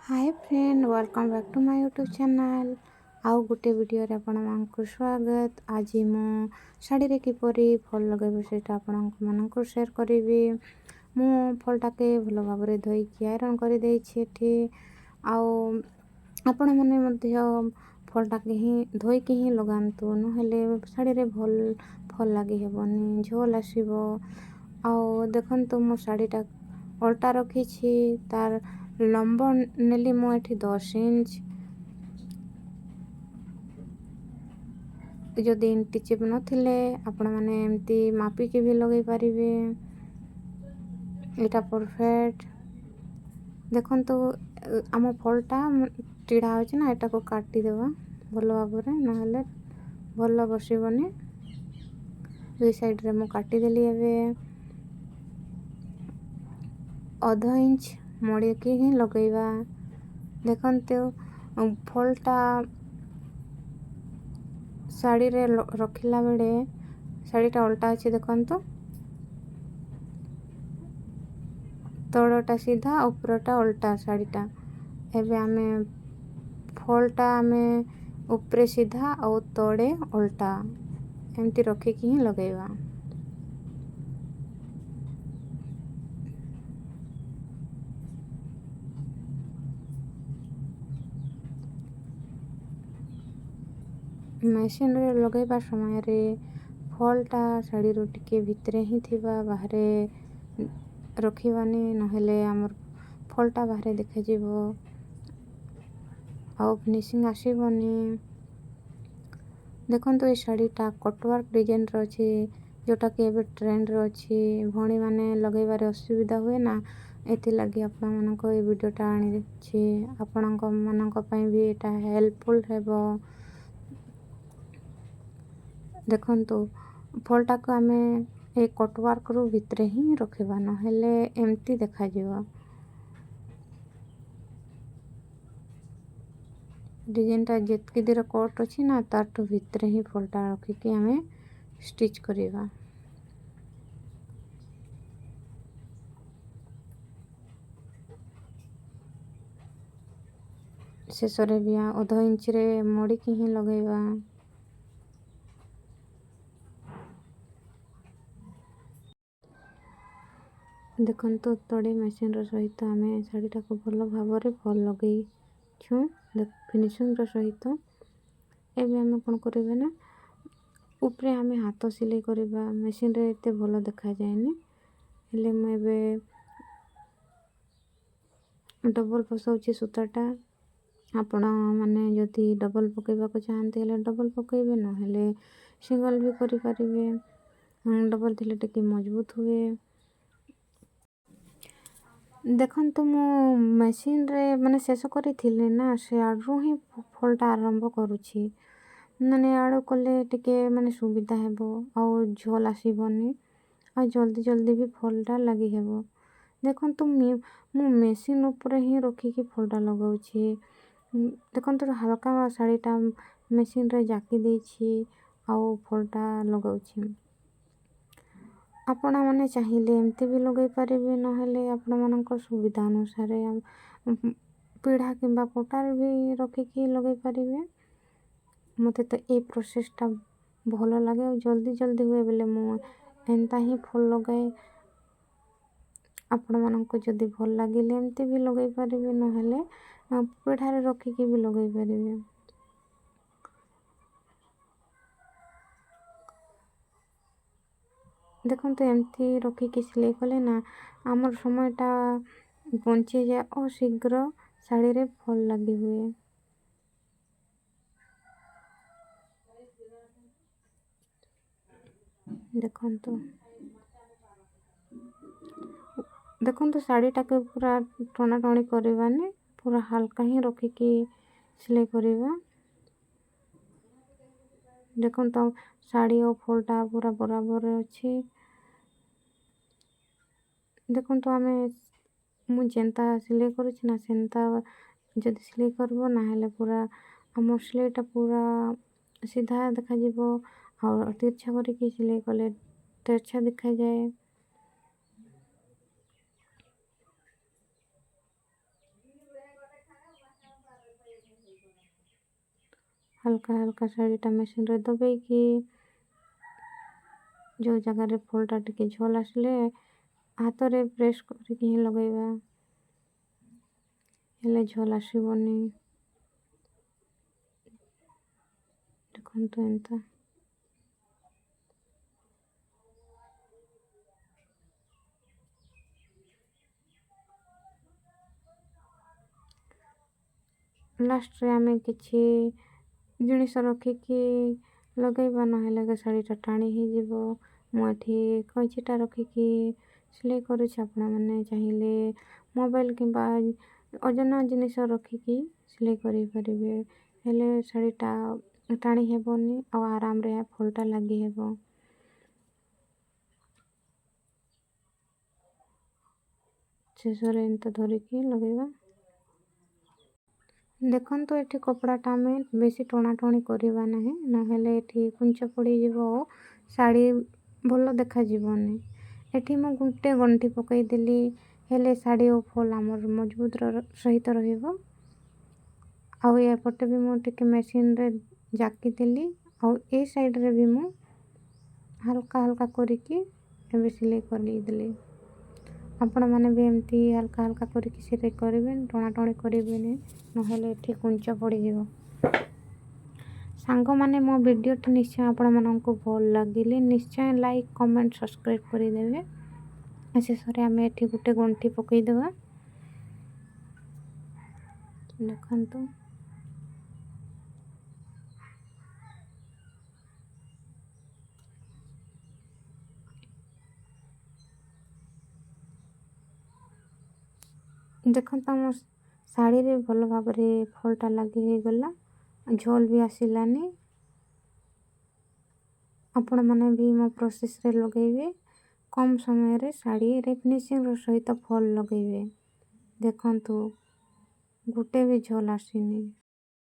Hi friend, welcome back to my YouTube channel. ଆଉ ଗୋଟେ ଭିଡ଼ିଓରେ ଆପଣମାନଙ୍କୁ ସ୍ୱାଗତ। ଆଜି ମୁଁ ଶାଢ଼ୀରେ କିପରି ଫଲ୍ ଲଗାଇବି, ସେଇଟା ଆପଣମାନଙ୍କୁ ସେୟାର କରିବି। ମୁଁ ଫଲ୍ଟାକେ ଭଲ ଭାବରେ ଧୋଇକି ଆଇରନ୍ କରିଦେଇଛି ଏଠି। ଆଉ ଆପଣମାନେ ମଧ୍ୟ ଫଲ୍ଟାକେ ହିଁ ଧୋଇକି ହିଁ ଲଗାନ୍ତୁ, ନହେଲେ ଶାଢ଼ୀରେ ଭଲ ଫଲ୍ ଲାଗି ହେବନି, ଝୋଲ ଆସିବ। ଆଉ ଦେଖନ୍ତୁ, ମୁଁ ଶାଢ଼ୀଟା ଅଲଟା ରଖିଛି, ତାର ଲମ୍ବ ନେଲି ମୁଁ ଏଠି 10 ଇଞ୍ଚ। ଯଦି ଇଞ୍ଚି ଟେପ୍ ନଥିଲେ, ଆପଣମାନେ ଏମିତି ମାପିକି ବି ଲଗାଇ ପାରିବେ, ଏଇଟା ପରଫେକ୍ଟ। ଦେଖନ୍ତୁ, ଆମ ଫଲ୍ଟା ଟିଢ଼ା ଅଛି ନା, ଏଟାକୁ କାଟିଦେବା ଭଲ ଭାବରେ, ନହେଲେ ଭଲ ବସିବନି। ଦୁଇ ସାଇଡ଼୍ରେ ମୁଁ କାଟିଦେଲି। ଏବେ ଅଧ ଇଞ୍ଚ ମଡ଼ିକି ହିଁ ଲଗାଇବା। ଦେଖନ୍ତୁ, ଫଲ୍ଟା ଶାଢ଼ୀରେ ରଖିଲା ବେଳେ ଶାଢ଼ୀଟା ଅଲଟା ଅଛି। ଦେଖନ୍ତୁ, ତଳଟା ସିଧା, ଉପରଟା ଅଲଟା ଶାଢ଼ୀଟା। ଏବେ ଆମେ ଫଲ୍ଟା ଆମେ ଉପରେ ସିଧା ଆଉ ତଳେ ଅଲଟା ଏମିତି ରଖିକି ହିଁ ଲଗାଇବା। ମେସିନ୍ରେ ଲଗାଇବା ସମୟରେ ଫଲ୍ଟା ଶାଢ଼ୀରୁ ଟିକେ ଭିତରେ ହିଁ ଥିବା, ବାହାରେ ରଖିବାନି, ନହେଲେ ଆମର ଫଲ୍ଟା ବାହାରେ ଦେଖାଯିବ ଆଉ ଫିନିସିଂ ଆସିବନି। ଦେଖନ୍ତୁ, ଏ ଶାଢ଼ୀଟା କଟୱାର୍କ ଡିଜାଇନର ଅଛି, ଯେଉଁଟାକି ଏବେ ଟ୍ରେଣ୍ଡରେ ଅଛି। ଭଉଣୀମାନେ ଲଗାଇବାରେ ଅସୁବିଧା ହୁଏ ନା, ଏଥିଲାଗି ଆପଣମାନଙ୍କ ଏ ଭିଡ଼ିଓଟା ଆଣିଛି। ଆପଣଙ୍କ ମାନଙ୍କ ପାଇଁ ବି ଏଇଟା ହେଲ୍ପଫୁଲ୍ ହେବ। ଦେଖନ୍ତୁ, ଫଲ୍ଟାକୁ ଆମେ ଏ କଟୱାର୍କରୁ ଭିତରେ ହିଁ ରଖିବା, ନହେଲେ ଏମିତି ଦେଖାଯିବ। ଡିଜାଇନଟା ଯେତିକି ଦୂର କଟ୍ ଅଛି ନା, ତାଠୁ ଭିତରେ ହିଁ ଫଲ୍ଟା ରଖିକି ଆମେ ଷ୍ଟିଚ୍ କରିବା। ଶେଷରେ ବି ଅଧ ଇଞ୍ଚରେ ମୋଡ଼ିକି ହିଁ ଲଗାଇବା। ଦେଖନ୍ତୁ, ତଳେ ମେସିନ୍ର ସହିତ ଆମେ ଶାଢ଼ୀଟାକୁ ଭଲ ଭାବରେ ଫଲ୍ ଲଗେଇଛୁ ଫିନିସିଂର ସହିତ। ଏବେ ଆମେ କ'ଣ କରିବା ନା, ଉପରେ ଆମେ ହାତ ସିଲେଇ କରିବା। ମେସିନ୍ରେ ଏତେ ଭଲ ଦେଖାଯାଏନି, ହେଲେ ମୁଁ ଏବେ ଡବଲ୍ ପଶାଉଛି ସୂତାଟା। ଆପଣମାନେ ଯଦି ଡବଲ୍ ପକାଇବାକୁ ଚାହାନ୍ତି, ହେଲେ ଡବଲ୍ ପକାଇବେ, ନହେଲେ ସିଙ୍ଗଲ୍ ବି କରିପାରିବେ। ଡବଲ୍ ଥିଲେ ଟିକେ ମଜବୁତ ହୁଏ। ଦେଖନ୍ତୁ, ମୁଁ ମେସିନ୍ରେ ମାନେ ଶେଷ କରିଥିଲି ନା, ସେ ଆଡ଼ରୁ ହିଁ ଫଲ୍ଟା ଆରମ୍ଭ କରୁଛି। ମାନେ ଆଡ଼ୁ କଲେ ଟିକେ ମାନେ ସୁବିଧା ହେବ ଆଉ ଝୋଲ ଆସିବନି ଆଉ ଜଲ୍ଦି ଜଲ୍ଦି ବି ଫଲ୍ଟା ଲାଗି ହେବ। ଦେଖନ୍ତୁ, ମୁଁ ମେସିନ୍ ଉପରେ ହିଁ ରଖିକି ଫଲ୍ଟା ଲଗାଉଛି। ଦେଖନ୍ତୁ, ହାଲକା ଶାଢ଼ୀଟା ମେସିନ୍ରେ ଜାକି ଦେଇଛି ଆଉ ଫଲ୍ଟା ଲଗାଉଛି। ଆପଣମାନେ ଚାହିଁଲେ ଏମିତି ବି ଲଗାଇ ପାରିବେ, ନହେଲେ ଆପଣମାନଙ୍କ ସୁବିଧା ଅନୁସାରେ ପିଢ଼ା କିମ୍ବା ପଟାରେ ବି ରଖିକି ଲଗାଇ ପାରିବେ। ମୋତେ ତ ଏଇ ପ୍ରୋସେସ୍ଟା ଭଲ ଲାଗେ ଆଉ ଜଲ୍ଦି ଜଲ୍ଦି ହୁଏ ବୋଲେ ମୁଁ ଏନ୍ତା ହିଁ ଫଲ୍ ଲଗାଏ। ଆପଣମାନଙ୍କୁ ଯଦି ଭଲ ଲାଗିଲେ ଏମିତି ବି ଲଗାଇ ପାରିବେ, ନହେଲେ ପିଢ଼ାରେ ରଖିକି ବି ଲଗାଇ ପାରିବେ। ଦେଖନ୍ତୁ, ଏମିତି ରଖିକି ସିଲେଇ କଲେ ନା ଆମର ସମୟଟା ବଞ୍ଚିଯାଏ ଓ ଶୀଘ୍ର ଶାଢ଼ୀରେ ଫଲ୍ ଲାଗି ହୁଏ। ଦେଖନ୍ତୁ, ଦେଖନ୍ତୁ, ଶାଢ଼ୀଟାକୁ ପୁରା ଟଣାଟଣି କରିବାନି, ପୁରା ହାଲକା ହିଁ ରଖିକି ସିଲେଇ କରିବା। ଦେଖନ୍ତୁ, ଶାଢ଼ୀ ଆଉ ଫଲ୍ଟା ପୁରା ବରାବର ଅଛି। ଦେଖନ୍ତୁ, ଆମେ ମୁଁ ଯେନ୍ତା ସିଲେଇ କରୁଛି ନା, ସେନ୍ତା ଯଦି ସିଲେଇ କରିବ ନା, ହେଲେ ପୁରା ଆମ ସିଲେଇଟା ପୁରା ସିଧା ଦେଖାଯିବ ଆଉ ତିର୍ଛା କରିକି ସିଲେଇ କଲେ ତେର୍ଛା ଦେଖାଯାଏ। ହାଲକା ହାଲକା ଶାଢ଼ୀଟା ମେସିନ୍ରେ ଦବେଇକି ଯେଉଁ ଜାଗାରେ ଫଲ୍ଟା ଟିକେ ଝୋଲ ଆସିଲେ ହାତରେ ପ୍ରେସ୍ କରିକି ହିଁ ଲଗାଇବା, ହେଲେ ଝୋଲ ଆସିବନି। ଦେଖନ୍ତୁ ଏନ୍ତା। ଲାଷ୍ଟରେ ଆମେ କିଛି ଜିନିଷ ରଖିକି ଲଗାଇବା, ନହେଲେ ଶାଢ଼ୀଟା ଟାଣି ହେଇଯିବ। ମୁଁ ଏଠି କଇଁଚିଟା ରଖିକି ସିଲେଇ କରୁଛି। ଆପଣମାନେ ଚାହିଁଲେ ମୋବାଇଲ୍ କିମ୍ବା ଓଜନ ଜିନିଷ ରଖିକି ସିଲେଇ କରିପାରିବେ, ହେଲେ ଶାଢ଼ୀଟା ଟାଣି ହେବନି ଆଉ ଆରାମରେ ଫୁଲଟା ଲାଗି ହେବ। ଶେଷରେ ଏମିତି ଧରିକି ଲଗାଇବା। ଦେଖନ୍ତୁ, ଏଠି କପଡ଼ାଟା ଆମେ ବେଶୀ ଟଣାଟଣି କରିବା ନାହିଁ, ନହେଲେ ଏଠି କୁଞ୍ଚ ପଡ଼ିଯିବ, ଶାଢ଼ୀ ଭଲ ଦେଖାଯିବନି। ଏଠି ମୁଁ ଗୋଟେ ଗଣ୍ଠି ପକାଇଦେଲି, ହେଲେ ଶାଢ଼ୀ ଓ ଫଲ୍ ଆମର ମଜବୁତ ସହିତ ରହିବ। ଆଉ ଏପଟେ ବି ମୁଁ ଟିକେ ମେସିନ୍ରେ ଜାକିଦେଲି, ଆଉ ଏ ସାଇଡ଼୍ରେ ବି ମୁଁ ହାଲକା ହାଲକା କରିକି ଏବେ ସିଲେଇ କରିଦେଲି। ଆପଣମାନେ ବି ଏମିତି ହାଲକା ହାଲକା କରିକି ସିଲେଇ କରିବେ, ଟଣାଟଣି କରିବେନି, ନହେଲେ ଏଠି କୁଞ୍ଚ ପଡ଼ିଯିବ। ସାଙ୍ଗମାନେ, ମୋ ଭିଡ଼ିଓଟି ନିଶ୍ଚୟ ଆପଣମାନଙ୍କୁ ଭଲ ଲାଗିଲେ ନିଶ୍ଚୟ ଲାଇକ୍, କମେଣ୍ଟ, ସବସ୍କ୍ରାଇବ୍ କରିଦେବେ। ଶେଷରେ ଆମେ ଏଠି ଗୋଟେ ଗଣ୍ଠି ପକାଇଦେବା। ଦେଖନ୍ତୁ, ଦେଖନ୍ତୁ, ଆମ ଶାଢ଼ୀରେ ଭଲ ଭାବରେ ଫଲ୍ଟା ଲାଗି ହେଇଗଲା, ଝୋଲ ବି ଆସିଲାନି। ଆପଣମାନେ ବି ମୋ ପ୍ରୋସେସ୍ରେ ଲଗାଇବେ, କମ୍ ସମୟରେ ଶାଢ଼ୀରେ ଫିନିସିଂର ସହିତ ଫଲ୍ ଲଗାଇବେ। ଦେଖନ୍ତୁ, ଗୋଟେ ବି ଝୋଲ ଆସିନି।